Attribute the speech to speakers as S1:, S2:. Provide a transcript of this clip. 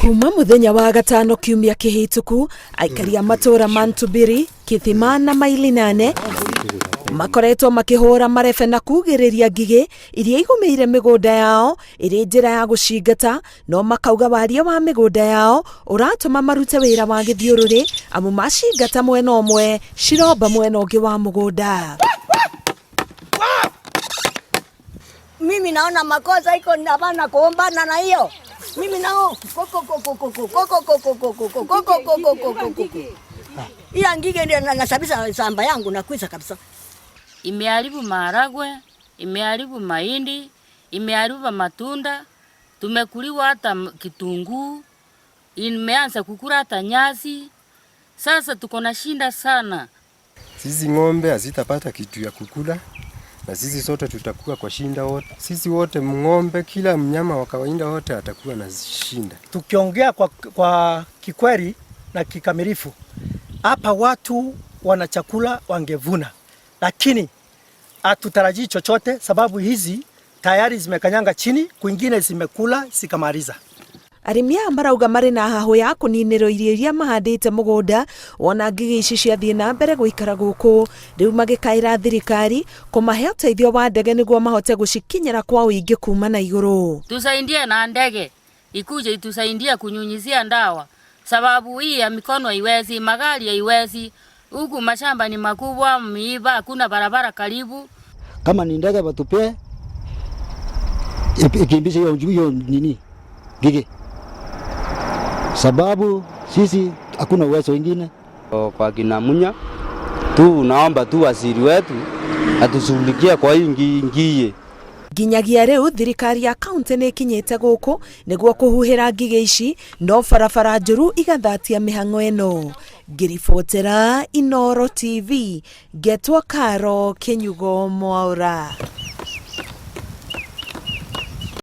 S1: Kuma mũthenya wa gatano kiumia kĩhĩtũku, aikari a matũũra ma Ntubiri, Kithima na Mailinane makoretwo makĩhũra marebe na kugĩrĩria ngigĩ iria igũmĩire mĩgũnda yao ĩrĩ njĩra ya gũcingata, no makauga waria wa mĩgũnda yao ũratũma marute wĩra wa gĩthiũrũrĩ amu macingata mwena ũmwe ciromba mwena ũngĩ wa mũgũnda.
S2: Mimi naona makosa iko hapana kuombana na hiyo. Mimi nao koko koko koko koko koko koko koko koko koko koko. Ila ngige ndio nasabisa samba yangu nakwisa kabisa.
S3: Imeharibu maharagwe, imeharibu mahindi, imeharibu matunda, tumekuliwa hata kitunguu, imeanza kukula hata nyasi. Sasa tuko na shinda sana.
S4: Sisi ng'ombe hazitapata kitu ya kukula na sisi sote tutakuwa kwa shinda wote. Sisi wote ng'ombe, kila mnyama wa kawaida wote atakuwa na shinda.
S5: Tukiongea kwa kikweli na kikamilifu, hapa watu wana chakula wangevuna, lakini hatutarajii chochote sababu hizi tayari zimekanyanga chini, kwingine zimekula zikamaliza.
S1: Arĩmi aya marauga marĩ na hahũ ya kũninĩrwo irio iria mahandĩte mũgũnda wona ngigĩ ici ciathiĩ na mbere gũikara gũkũ. Rĩu magĩkaĩra thirikari kũmahe ũteithio wa ndege nĩguo mahote gũcikinyĩra kwa ũingĩ kuma na igũrũ.
S3: Tusaidie na ndege ikuje itusaidie kunyunyizia ndawa, sababu hii ya mikono haiwezi, magari haiwezi. Huku mashamba ni makubwa, miiba, hakuna barabara karibu.
S6: Kama ni ndege watupee ikimbishe hiyo hiyo nini ngige, sababu sisi hakuna uwezo wengine.
S7: Kwa kina Munya tu naomba tu waziri wetu atushughulikie kwa hii ngiye.
S1: Nginyagia rĩu thirikari ya kaunti nĩ ĩkinyĩte gũkũ nĩguo kũhuhĩra ngigĩ ici, no barabara njũru igathatia mĩhang'o ĩno. Ngĩribotera Inooro TV, ngetwo Karo Kĩnyugo Mwaura.